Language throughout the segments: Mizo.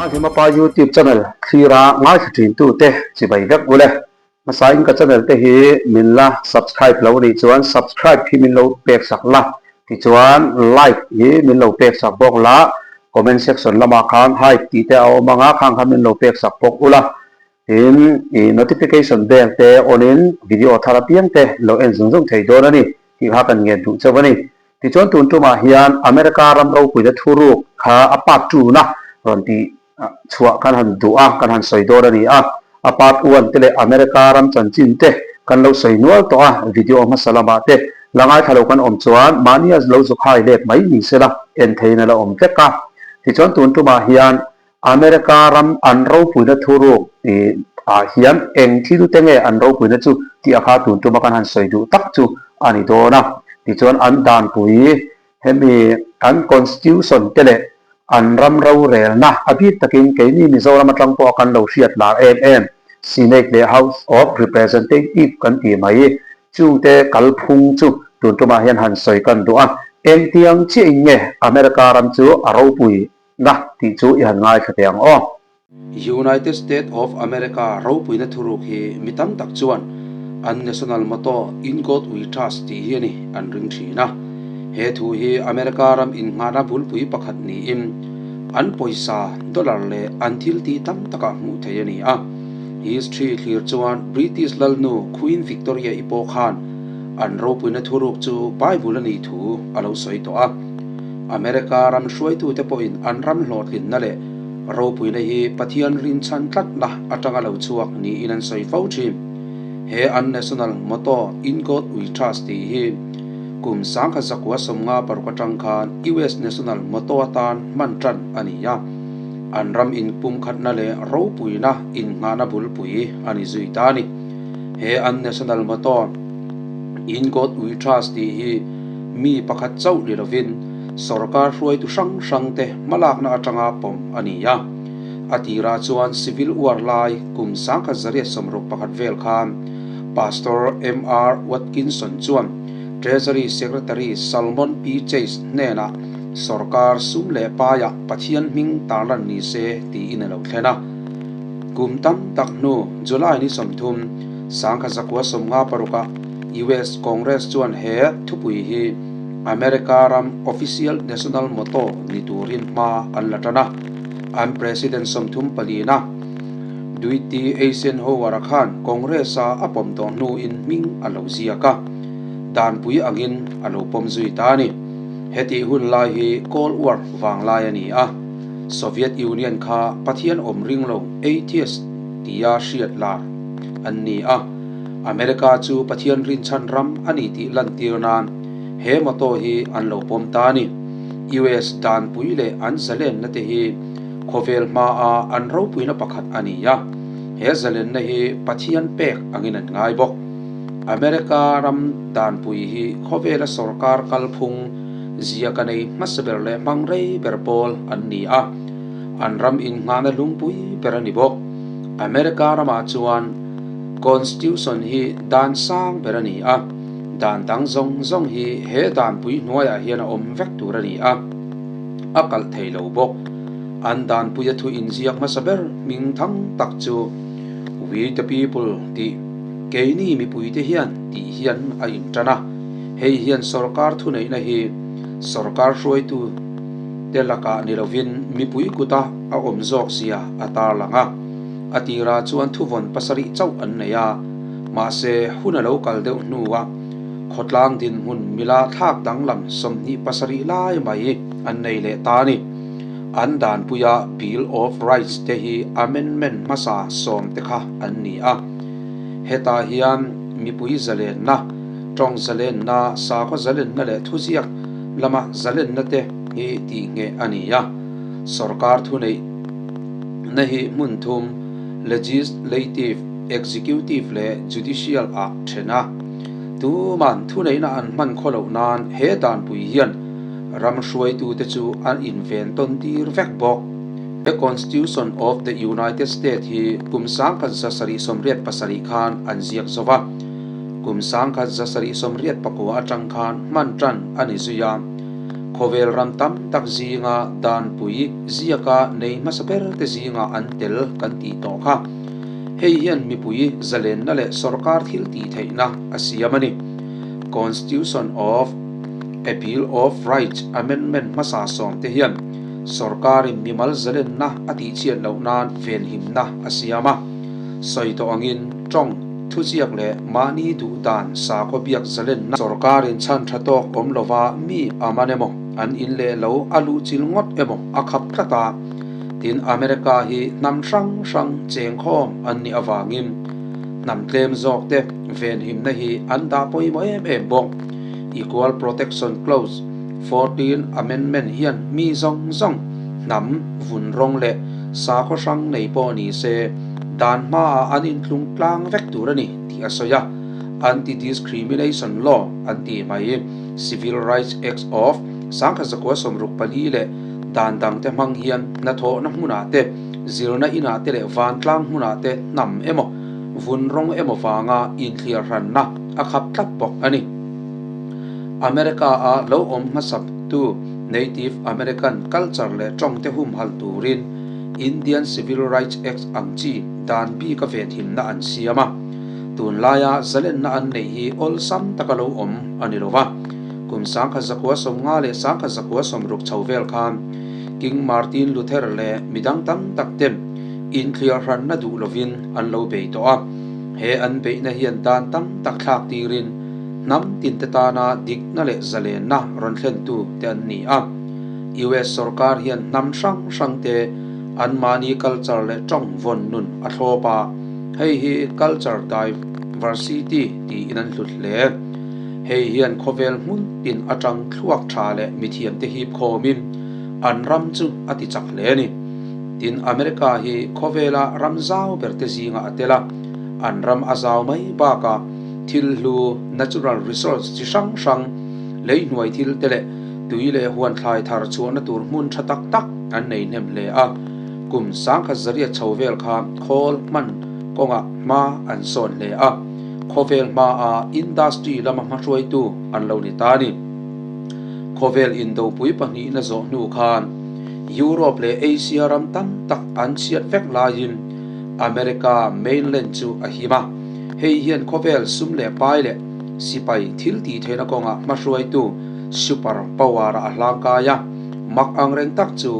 Ngaihlimapa YouTube channel thlira ngaithla thin tute chibai vek ule. Hmasain ka channel te hi min la subscribe lo anih chuan subscribe hi min lo pek sak la, tichuan like hi min lo pek sak bawk la, comment section lamah khan hype tih te a awm anga khang kha min lo pek sak bawk ula. Tin, i notification bell te on in video thar apiang te lo en zung zung thei dawn a ni tih kha kan ngen duh chauh a ni. Tichuan tun tumah hian America ram ropuina thuruk kha a part two na rawn tih chhuah kan han duh a, kan han sawi dawn a ni a. A part one te leh America ram chanchin te kan lo sawi nual tawh a, video hmasa lamah te la ngaithla lo kan awm chuan mahnia lo zuk hai let mai ni sela en theiin a la awm vek a. Tichuan tun tumah hian America ram an ropuina thuruk ih ah hian eng thil te nge an ropuina chu tih a kha tun tuma kan han sawi duh tak chu a ni dawn a. Tichuan an danpui hemi an constitution te leh an ram rorelna a bik takin keini Mizoram atang pawh a kan lo hriat lar em em Senate leh House of Representative kan tih mai chungte kalphung chu tun tumah hian han sawi kan duh a. Engtiang chiahin nge America ram chu a ropui Na tih chu i han ngaithla teh ang aw. United States of America ropuina thuruk hi mi tam tak chuan an national motto In God We Trust tih hi a ni an ring thin a. He thu hi America ram innghahna bulpui pakhat niin an pawisa, dollar leh an thil tih tam takah hmuh theih a ni a. History thlir chuan British lalnu Queen Victoria i pawh khan an ropuina thuruk chu Bible a nih thu a lo sawi tawh a. America ram hruaitute pawhin an ram hlawhtlinna leh ropuina hi Pathian rinchhan tlatna atanga lo chhuak niin an sawi fo thin. He an national motto In God We Trust tih hi kum 1996 atang khan US national motto atan hman tan a ni a, an ram inpumkhatna leh ropuina innghahna bulpui a ni zui ta a ni. He an national motto In God We Trust tih hi Mi pakhat chauh ni lovin sorkar hruaitu hrang hrangte hmalakna atanga pawm a ni a. A tirah chuan Civil War lai kum 1961 vel khan Pastor MR Watkinson chuan Treasury Secretary Salmon P. Chase hnenah sorkar sum leh paiah Pathian hming tarlan ni se tiin a lo thlen a. Kum tam tak hnu July ni 30, 1956-ah US Congress chuan he thupui hi America ram official national motto ni turin hma an la tan a. An President 34na Dwight Eisenhower-a khan Congress-a a pawm tawh hnuin hming a lo ziak a, danpui angin a lo pawm zui ta a ni. Hetih hun lai hi Cold War vanglai a ni a, Soviet Union kha Pathian awm ring lo atheist tia hriat lar an ni a. America chu Pathian rinchhan ram a ni tih lantir nan he motto hi an lo pawm ta a ni. US danpui leh an zalenna te hi khawvel hmaa an ropuina pakhat a ni a, he zalenna hi Pathian pek angin an ngai bawk. America ram danpui hi khawvela sorkar kalphung zia ka nei hmasa ber leh hmang rei ber pawl an ni a, an ram innghahna lungpui ber a ni bawk. America ramah chuan Constitution hi dan sang ber a ni a, dan dang zawng zawng hi he danpui hnuaiah hian a awm vek tur a ni a, a kalh thei lo bawk. An danpuia thu inziak hmasa ber hming thang tak chu We the people tih keini mipuite hian tih hian a intan a, hei hian sorkar thuneihna hi sorkar hruaitu te lakah ni lovin mipui kuta a awm zawk zia a tarlang a. A tirah chuan thuvawn pasarih chauh an nei a, mahse hun a lo kal deuh hnuah khawtlang dinhmun mila thlak danglam 27 lai mai an nei leh ta a ni. An danpuia Bill of Rights te hi amendment hmasa sawm te kha an ni a. Hetah hian mipui zalenna, tawng zalenna, sakhaw zalenna leh thuziak lama zalenna te hi tihngheh a ni a. Sorkar thuneih na hi hmun thum, legislative, executive leh judicial ah then a. Tuman thuneihna an hman khaw loh nan he danpui hian ram hruaitute chu an inven tawn tir vek bawk. The Constitution of the United States hi kum 1787 khan an ziak zo va, kum 1789 atang khan hman tan a ni zui a. Khawvel ram tam tak zinga danpui ziaka nei hmasa berte zingah an tel kan tih tawh kha. Hei hian mipui zalenna leh sorkar thil tih theihna a siam a ni. Constitution of a Bill of Rights Amendment hmasa sawmte hian sorkarin mimal zalenna a tihchhiat loh nan venhimna a siam a. Sawi tawh angin tawng, thuziak leh mahni duh dan sakhaw biak zalenna sorkarin chhan tha tawk awm lova mi a man emaw, an in leh lo a luhchilh ngawt emaw a khap tlat a. Tin, America hi hnam hrang hrang chengkhawm an nih avangin hnam tlem zawk te venhimna hi an dah pawimawh em em bawk. Equal Protection Clause, Fourteen Amendment hian mi zawng zawng hnam vun rawng leh sakhaw hrang nei pawh ni se dan hmaah an intlung tlang vek tur a ni tih a sawi a, Anti-Discrimination Law an tih mai. Civil Rights Act of 1964 leh dan dangte hmang hian hnathawhna hmunah te, zirna inah te leh vantlang hmunah te hnam emaw, vun rawng emaw vanga inthliar hranna a khap tlat bawk a ni. America-a lo awm hmasaptu Native American culture leh tawngte humhalh turin Indian Civil Rights Act ang chi dan bika venhimna an siam a. Tunlaia zalenna an neih hi awlsam taka lo awm a ni lo va. Kum 1950 leh 1960 chho vel khan King Martin Luther leh midang tam tak ten inthliar hranna duh lovin an lo bei tawh a. He an beihna hian dan tam tak thlak tirin hnam tinte tana dikna leh zalenna rawn thlentu te an ni a. US sorkar hian hnam hrang hrangte anmahni culture leh tawng vawn nun a thlawp a. Hei hi culture diversity tiin an hlut hle. Hei hian khawvel hmun tin atang thluak tha leh mithiamte hip khawmin an ram chu a ti chak hle a ni. Tin, America hi khawvela ram zau berte zingah a tel a, an ram a zau mai bakah thil hlu, natural resource, chi hrang hrang, lei hnuai thil te leh tui leh huan thlai thar chhuahna tur hmun tha tak tak an nei hnem hle a. Kum 10,100 chho vel kha khawl hman kawngah hma an sawn hle a. Khawvel hmaa industry lama hmahruaitu an lo ni ta a ni. Khawvel indopui pahnihna zawh hnu khan Europe leh Asia ram tam tak an chhiat vek laiin America mainland chu a him a. Hei hian khawvel sum leh pai leh sipai thil tih theihna kawngah hmahruaitu super power-ah a hlangkai a. Mak angreng tak chu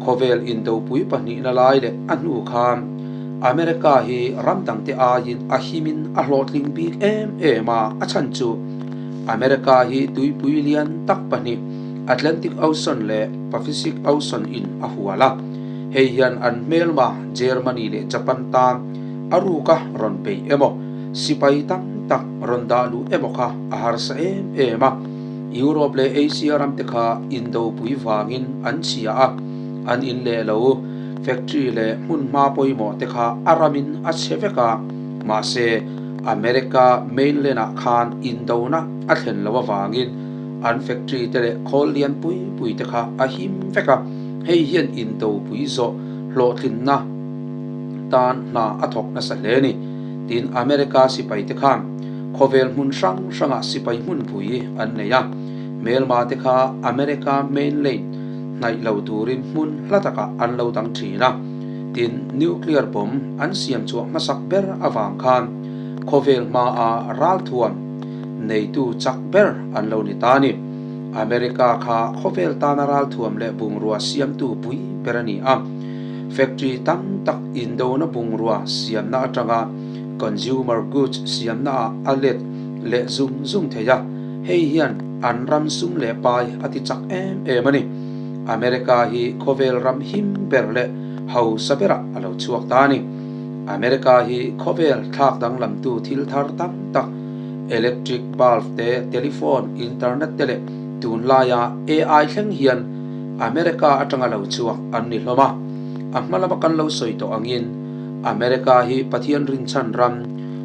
khawvel indopui pahnihna lai leh a hnu khan America hi ram dangte aiin a himin a hlawhtling bik em em a, a chhan chu America hi tuipui lian tak pahnih Atlantic Ocean leh Paficic Ocean in a hual a, hei hian an hmelma Germany leh Japan tan a ruka rawn beih emaw sipai tam tak rawn dah luh emaw kha a harsa em em a, Europe leh Asia ramte kha indopui vangin an chhia a, an in leh lo. Factory leh hmunhma pawimawh te kha a ramin a chhe vek a, mahse America mainland ah khan indona a thlen loh avangin an factory te leh khawl lian pui pui te kha a him vek a, hei hian indopui zawh hlawhtlinna tan hna a thawk nasa hle a ni. Tin, America sipai te khan khawvel hmun hrang hrangah sipai hmunpui an nei a, hmelma te kha America mainland hnaih lo turin hmun hla takah an lo dang thin a. Tin, nuclear bomb an siam chhuah hmasak ber avang khan khawvel hmaa ralthuam neitu chak ber an lo ni ta a ni. America kha khawvel tana ralthuam leh bungrua siamtu pui ber a ni a. Factory tam tak indona bungrua siamna atanga consumer goods siamnaah a let leh zung zung thei a. Hei hian an ram sum leh pai a ti chak em em a ni. America hi khawvel ram him ber leh hausa berah a lo chhuak ta a ni. America hi khawvel thlak danglamtu thil thar tam tak, electric bulb te, telephone, internet te leh tunlaia AI thleng hian America atanga lo chhuak an ni hlawm a. A hma lama kan lo sawi tawh angin America hi Pathian rinchhan ram,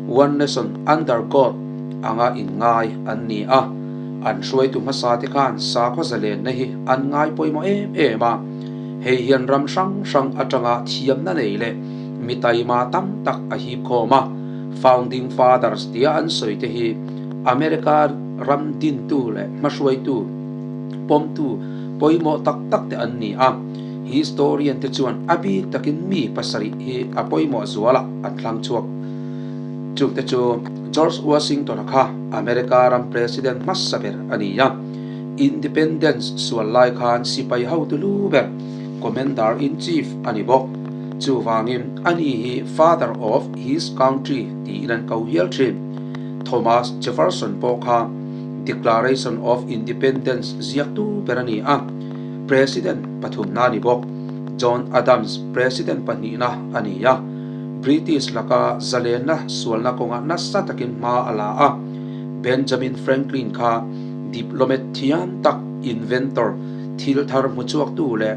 One Nation Under God, anga inngai an ni a, an hruaitu hmasa te khan sakhaw zalenna hi an ngai pawimawh em em a, hei hian ram hrang hrang atanga thiamna nei leh mi taima tam tak a hip khawm a, Founding Fathers tia an sawi te hi America ram dintu leh hmahruaitu. pawmtu pawimawh tak tak te an ni a. Historian te chuan a bik takin mi pasarih hi a pawimawh zualah an thlang chhuak. Chungte chu George Washington-a kha America ram President hmasa ber a ni a. Independence sual lai khan sipai hotu lu ber, Commander-in-Chief, a ni bawk. Chuvangin ani hi Father of his country tiin an ko hial thin. Thomas Jefferson pawh kha Declaration of Independence ziaktu ber a ni a, President pathumna a ni bawk. John Adams President pahnihna a ni a, British laka zalenna sualna kawngah nasa takin hma a la a. Benjamin Franklin kha diplomat thiam tak, inventor, thil thar hmuchhuaktu leh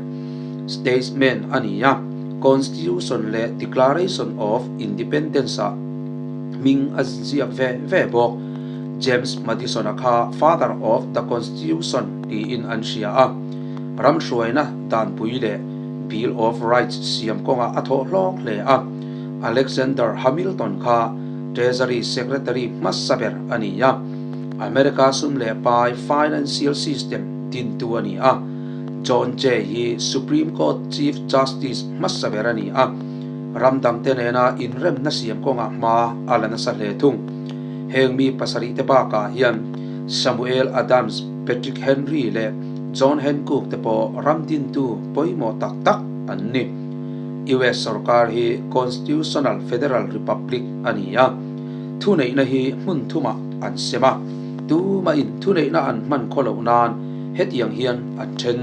statesman a ni a, Constitution leh Declaration of Independence-ah hming a ziak ve ve bawk. James Madison-a kha Father of the Constitution tiin an hria a, ram hruaina danpui leh Bill of Rights siam kawngah a thawh hlawk hle a. Alexander Hamilton kha Treasury Secretary hmasa ber a ni a, America sum leh pai financial system dintu a ni a. John Jay hi Supreme Court Chief Justice hmasa ber a ni a, ram dangte nena inremna siam kawngah hma a la nasa hle thung. Heng mi pasarih te bakah hian Samuel Adams, Patrick Henry leh John Hancock te pawh ram dintu pawimawh tak tak an ni. US sorkar hi Constitutional Federal Republic a ni a, thuneihna hi hmun thumah an sem a, tumahin thuneihna an hman khaw loh nan hetiang hian an then.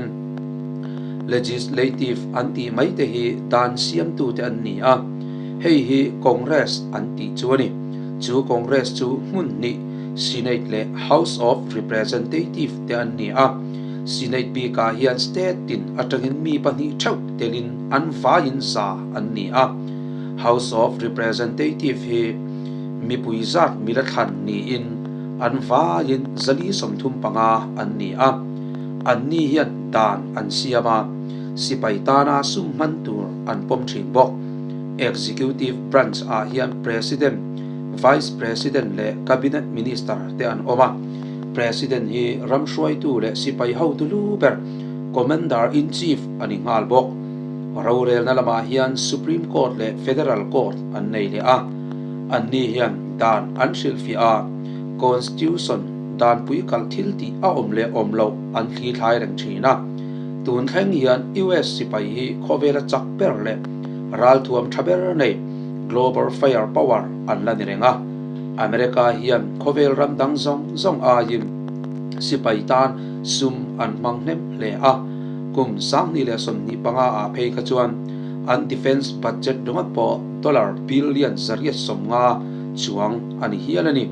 Legislative an tih mai te hi dan siamtute an ni a, hei hi Congress an tih chu a ni. Chu Congress chu hmun hnih Senate leh House of Representative te an ni a. Senate bikah hian state tin atangin mi pahnih theuh telin an vaiin za an ni a. House of Representative hi mipui zat mila thlan niin an vaiin 435 an ni a. Anni hian dan an siam a, sipai tana sum hman tur an pawm thin bawk. Executive Branch ah hian President, Vice President leh Cabinet Minister te an awm a. President hi ram hruaitu leh sipai hotu lu ber, Commander-in-Chief a ni nghal bawk. Rorelna lamah hian Supreme Court leh Federal Court an nei leh a. Anni hian dan an hrilhfiah a, Constitution, danpui kalh thil tih a awm leh awm loh an thli thlai reng thin a. Tun thleng hian US sipai hi khawvela chak ber leh ralthuam tha ber nei Global Fire Power an la ni reng a. America hian khawvel ram dang zawng zawng aiin sipai tan sum an hmang hnem hle a, kum 2025 ah phei kha chuan an defence budget ringawt pawh dollar billion 850 chuang a ni hial a ni.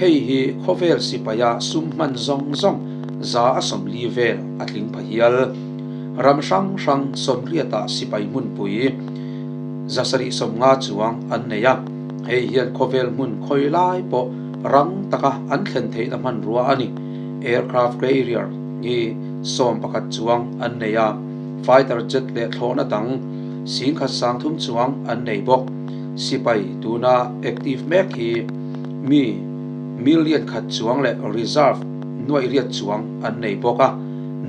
Hei hi khawvel sipaia sum hman zawng zawng 40% vel a tling pha hial. Ram hrang hrang 80ah sipai hmunpui 750 chuang an nei a, hei hian khawvel hmun khawi lai pawh rang taka an thlen theihna hmanrua a ni. Aircraft carrier hi 11 chuang an nei a, fighter jet leh thlawhna dang 10,300 chuang an nei bawk. Sipai tuna active mek hi mi million khat chuang leh reserve nuaih riat chuang an nei bawk a.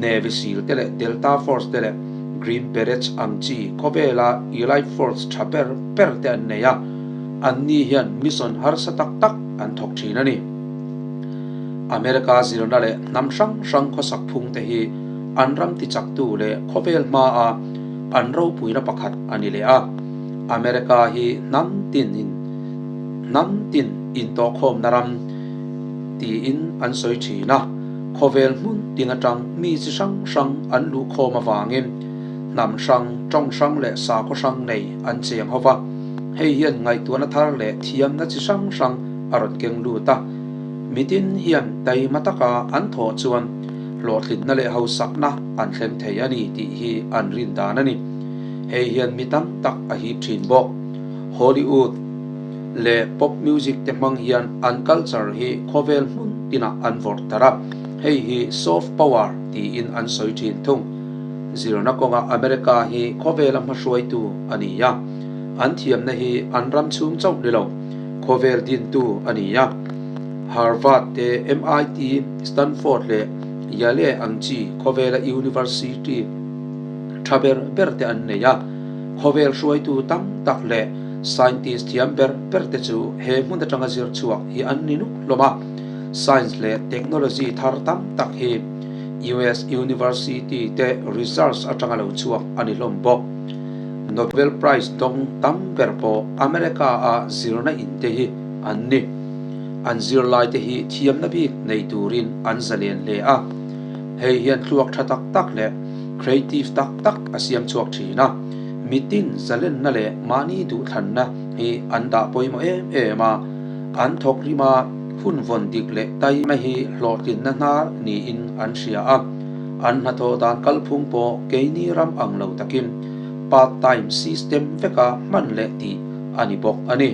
Navy Seal te leh Delta Force te leh Green Berets ang chi khawvela elite force tha ber ber te an nei a, anni hian mission harsa tak tak an thawk thin a ni. America zirna leh hnam hrang hrang khawsak phung te hi an ram tichaktu leh khawvel hmaa an ropuina pakhat a ni leh a. America hi hnam tin in hnam tin intawhkhawmna ram tiin an sawi thin a. Khawvel hmun tin atang mi chi hrang hrang an luh khawm avangin hnam hrang, tawng hrang leh sakhaw hrang nei an cheng ho va. Hei hian ngaihtuahna thar leh thiamna chi hrang hrang a rawn keng lut a. Mitin hian taima taka an thawh chuan hlawhtlinna leh hausakna an thleng thei a ni tih hi an rin dan a ni. Hei hian mi tam tak a hip thin bawk. Hollywood. leh pop music te hmang hian an culture hi khawvel hmun tinah an vawrh tar a, hei hi soft power tiin an sawi thin thung. Zirna kawnga America hi khawvela hmahruaitu a ni a, an thiamna hi an ram chhung chauh ni lo, khawvel dintu a ni a. Harvard te, MIT, Stanford leh Yale ang chi khawvela university tha ber ber te an nei a. Khawvel hruaitu tam tak leh scientist thiam ber ber te chu he hmun atanga zir chhuak hi an ni nuk hlawm a. Science leh technology thar tam tak hi US University te research atanga lo chhuak a ni hlawm bawk. Nobel Prize dawng tam ber pawh America a zirna in te hi an ni. An zirlai te hi thiamna bik nei turin an zalen hle a. Hei hian thluak tha tak tak leh creative tak tak a siam chhuak thin a. Mitin zalenna leh mahni duhthlanna hi an dah pawimawh em em a. An thawk rima hun vawn dik leh taima hi hlawhtlinna hnar niin an hria a. An hnathawh dan kalphung pawh keini ram ang lo takin part time system veka hman leh tih a ni bawk a ni.